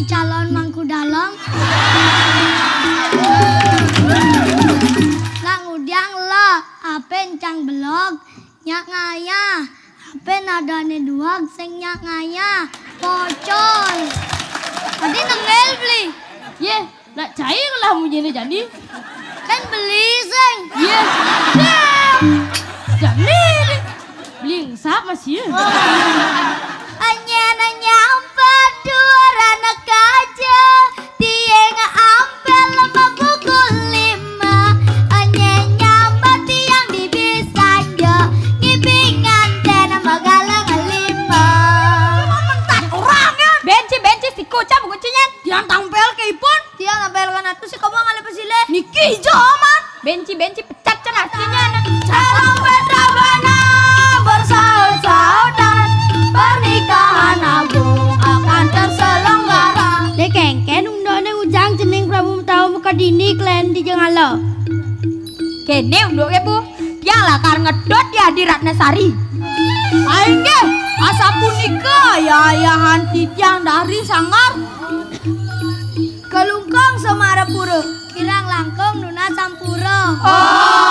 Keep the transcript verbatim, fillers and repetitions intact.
calon mangku dalem. Nak ngudiang lo, ape encang belog, nyak ngayah. Ape nadane dueg sing nyak ngayah, pocol. Tadi nengel beli. Ye, nak cai ngelah munyi ne jani. Kan beli sing. Ye, jani ne. Beli ngesap masih. Anyen nyampe duran kaja, tiang ampel pukul lima. Anyen nyampe tiang di bisanja, ngipi nganten magalang lima. Mentat orang ya. Benci, benci, si kocap kucingan. Tiang tampel ke ipun. Tiang ampel kan atu si kobong ale pesile. Niki ijo amat. Benci, benci, pecat cenah artinya. Calon betrabana bersaut-sautan, pernikahan agung akan terselenggara. Dek kengken undone ujang cening Prabu Matawa muka dini klen di jengala. Kene unduk ke, Bu. Tiang lakar ngedot ya di Ratnasari. Aing nggih, asapunika ya ayahan titiang dari sanggar. Kelungkung Semarapura, kirang langkung nunas sampura. Oh.